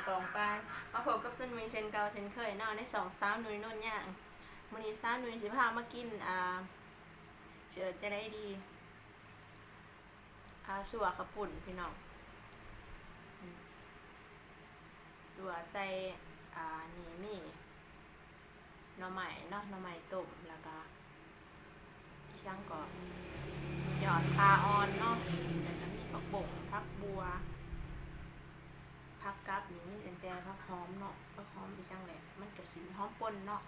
ກອງໄປ ມາພົບກັບສາວນຸ້ຍເຊັ່ນເກົ່າເຊັ່ນເຄີຍເນາະ ໃນຊ່ອງສາວນຸ້ຍໂນນຍາງ. ມື້ນີ້ສາວນຸ້ຍຊິພາມາກິນ ອ່າ ຊິເອີ້ນຈັ່ງໃດດີ ອ່າ ຊົ່ວເຂົ້າປຸ້ນພີ່ນ້ອງ. ອືມ ຊົ່ວໃສ່ ອ່າ ນີ້ມີ ໜໍ່ໄມ້ເນາະ ໜໍ່ໄມ້ຕົ້ມ ແລ້ວກະ ອີ່ຫຍັງເກາະ ຍອດຂ່າອ່ອນເນາະ ແລ້ວກະມີຜັກບົ້ງ ຜັກບົ່ວ ຜັກກັບນີ້ ມີຕັ້ງແຕ່ຜັກຫອມເນາະ ຜັກຫອມອີ່ຫຍັງແຫຼະ ມັນກະຊິຫອມປົ່ນເນາະ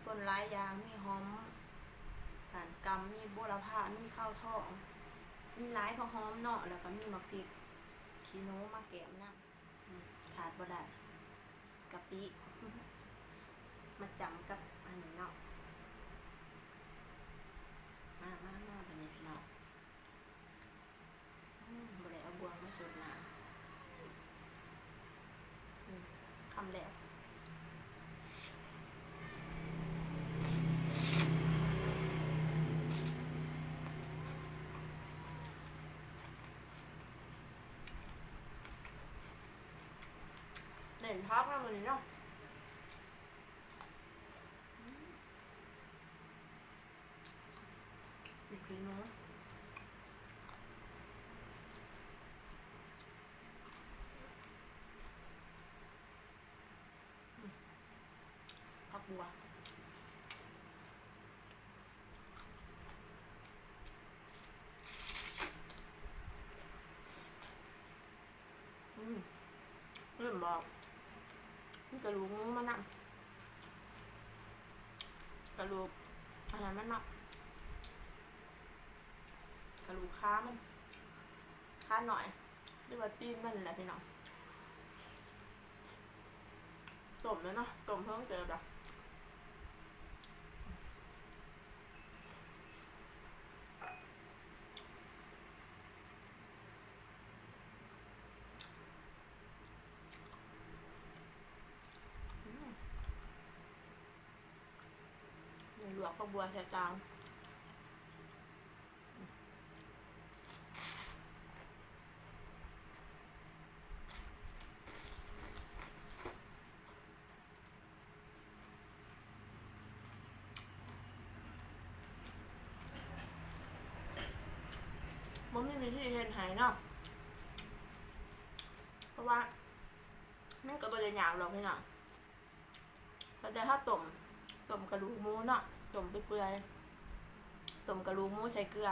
ປົ່ນຫຼາຍຢ່າງ ມີຫອມກ້ານກຳ ມີບົວລະພາ ມີເຂົ້າທອງ ມີຫຼາຍ ຜັກຫອມເນາະ ແລ້ວກະມີໝາກພິກຂີ້ໜູມາແກ້ມນຳ. ອືມ ຂາດບໍ່ໄດ້ ກະປິ ມາຈ້ຳກັບອັນນີ້ເນາະ. ມາ ມາ ມາ ບາດນີ້ພີ່ນ້ອງ ອືມ ບໍ່ໄດ້ເອົາບ່ວງມາສົດນ້ຳ. ອືມ ຄຳແລກ. ເນັ້ນຜັກນຳມື້ນີ້ເນາະ ອືມ ມີຂີ້ໜູ ອືມ ຜັກບົ່ວ. ອືມ ລືມບອກ ມີກະດູກໝູມານຳ ກະດູກອັນນັ້ນມັນເນາະ ກະດູກຂາມັນ ຂາໜ້ອຍ ຫຼືວ່າຕີນມັນແຫຼະພີ່ນ້ອງ. ຕົ້ມແລ້ວເນາະ ຕົ້ມເພິ່ງເຕີບດອກ. ອືມ ນີ້ລວກຜັກບົ່ວໃສ່ຕາມ. ບໍ່ມີວິທີເຮັດໃຫ້ເນາະ ເພາະວ່າມັນກໍບໍ່ໄດ້ຍາກດອກພີ່ນ້ອງ. ແລ້ວແຕ່ເຮົາຕົ້ມ ຕົ້ມກະດູກໝູເນາະ ຕົ້ມເປື່ອຍໆ ຕົ້ມກະດູກໝູໃສ່ເກືອ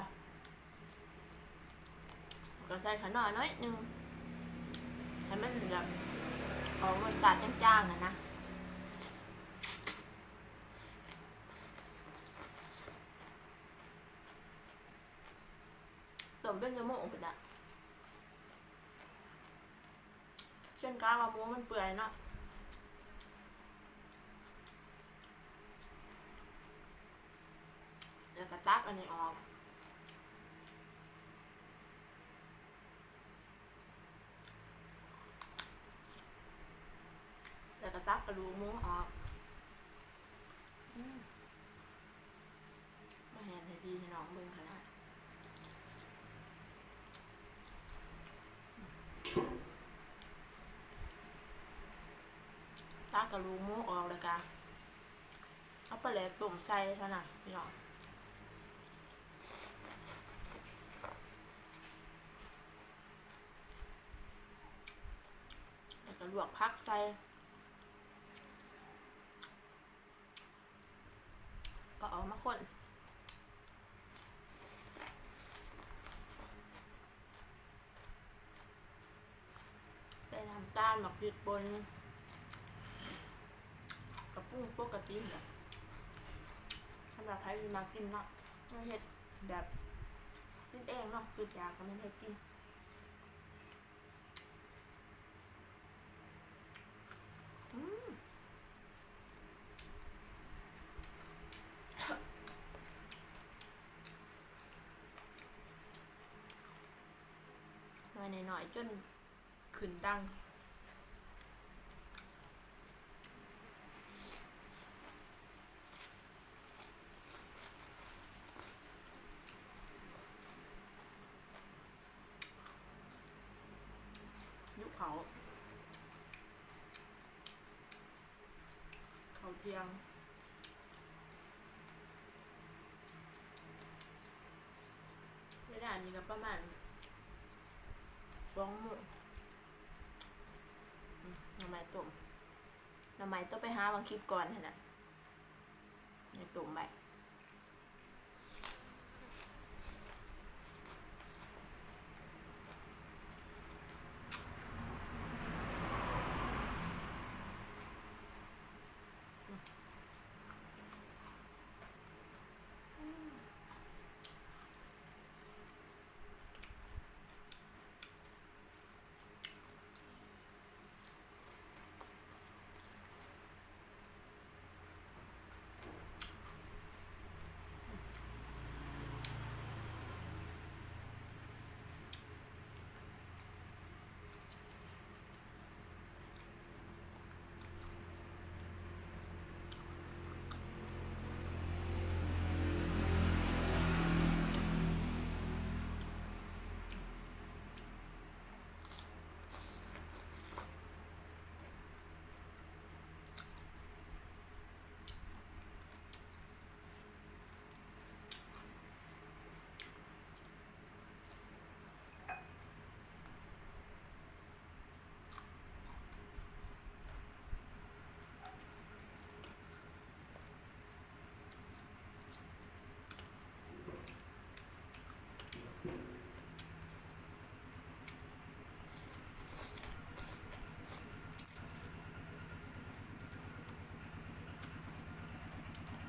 ແລ້ວກໍໃສ່ຂະໜ້ອຍໜ້ອຍໜຶ່ງ ໃຫ້ມັນແບບອອກລົດຊາດຈາງໆ ຫັ້ນນະ. ຕົ້ມເປັນຊົ່ວໂມງພຸ້ນລະ ຈົນກະວ່າໝູມັນເປື່ອຍເນາະ ແລ້ວກະຕັກອັນນີ້ອອກ ແລ້ວກະຕັກກະດູກໝູອອກ. ອືມ ມາແຫນໃຫ້ພີ່ໃຫ້ນ້ອງເບິ່ງຂະໜາດ ຕັກກະດູກໝູອອກ ແລ້ວກະເອົາປາແຫຼກຕົ້ມໃສ່ເທົ່ານັ້ນພີ່ນ້ອງ ແລ້ວກະລວກຜັກໃສ່. ກໍເອົາມາຄົນ ໃສ່ນ້ຳຕານ ໝາກພິກປົ່ນ ກະປຸງປົກກະຕິແຫຼະ ສຳລັບໃຜທີ່ມັກກິນເນາະ ເຮັດແບບກິນເອງເນາະ ຄືຢາກກໍແມ່ນເຮັດກິນ. ອືມ ໜ່ວຍນ້ອຍໆ ຈົນຂຶ້ນດັງ. ຫິວເຂົ້າ. ທ່ຽງ ເວລານີ້ກໍປະມານສອງໂມງ. ອືມ ໜໍ່ໄມ້ຕົ້ມ ໜໍ່ໄມ້ໂຕໄປຫາຫວ່າງຄລິບກ່ອນຫັ້ນນະ ໄດ້ຕົ້ມໄວ້.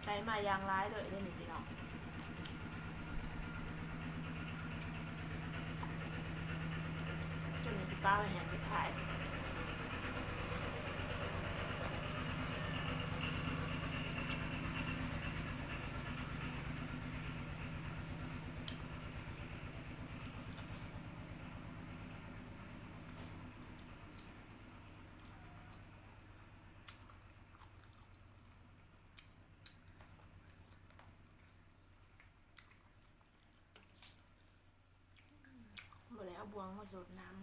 ໄດ້ມາຢ່າງຫຼາຍເລີຍເດ້ນີ້ພີ່ນ້ອງ. ຈົນຊິປ້າໄວ້ໃຫ້ສຸດທ້າຍ. ບໍ່ໄດ້ເອົາບ່ວງມາສົດນ້ຳ.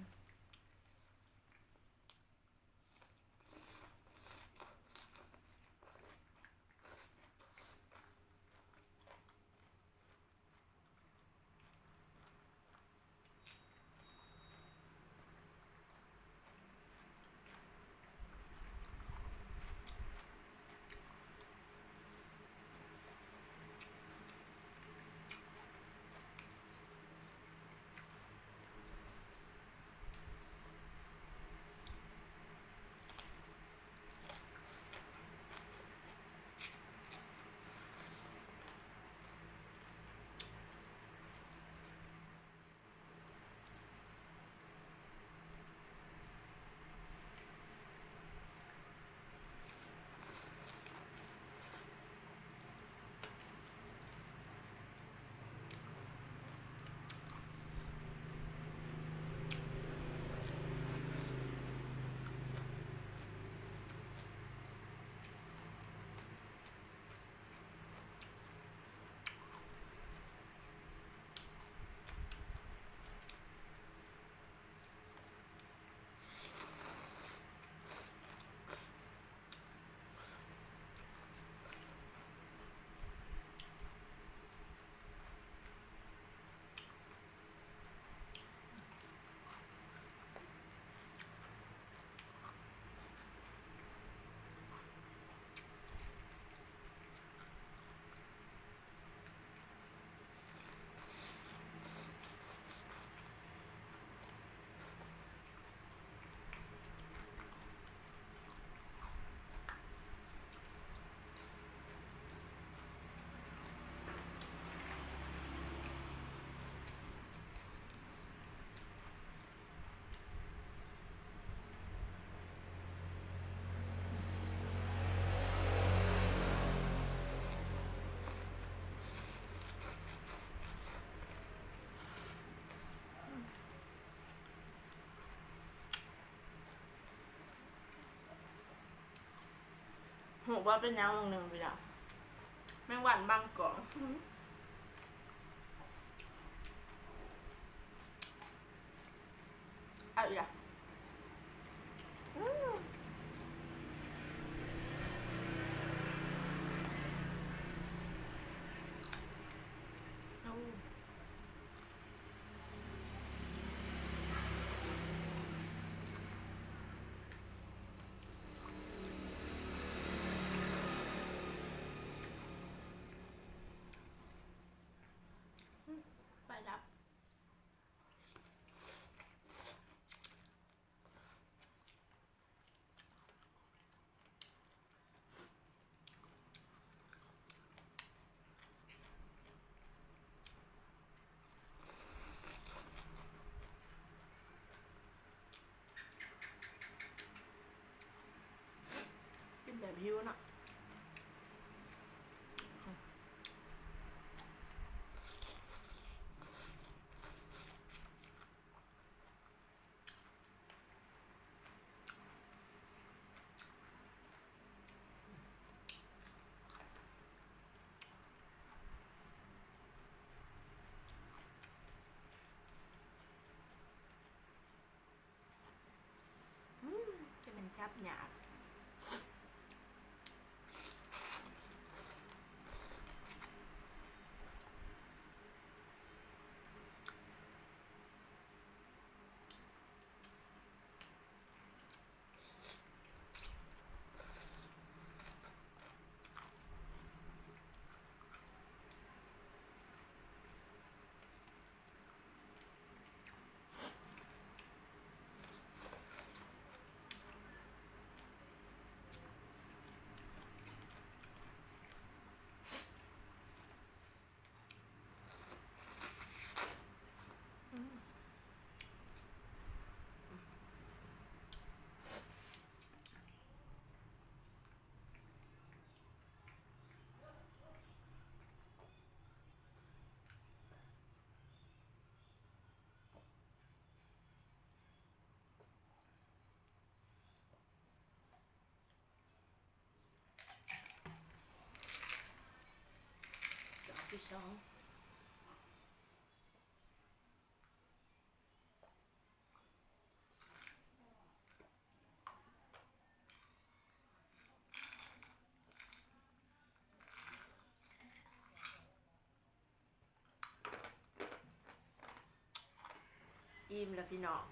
ຮູ້ບໍ່ເປັນຫຍັງ ມື້ໜຶ່ງ ພີ່ນ້ອງ ແມງວັນບັງກ້ອງ. ເອົາອີກລະ. ອືມ. ຫິວເນາະ. ອືມ ຈະແມ່ນຈັບຍາກ. ດອກທີສອງ. ອີ່ມແລ້ວພີ່ນ້ອງ.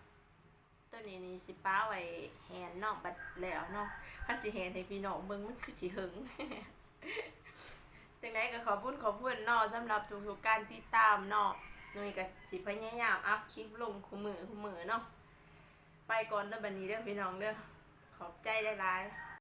ໂຕນີ້ນີ້ຊິປະໄວ້ແຫ່ນນ້ອງບັດແລ້ວເນາະ. ຄັນຊິແຫ່ນໃຫ້ພີ່ນ້ອງເບິ່ງ ມັນຄືຊິເຫິງ. ຈັ່ງໃດກໍຂອບຄຸນຂອບຄຸນເນາະ ສຳລັບທຸກໆການຕິດຕາມເນາະ. ນຸ້ຍກໍຊິພະຍາຍາມອັບຄລິບລົງຄູ່ມື້ຄູ່ມື້ເນາະ. ໄປກ່ອນເດີບັດນີ້ເດີພີ່ນ້ອງເດີ. ຂອບໃຈຫຼາຍໆ.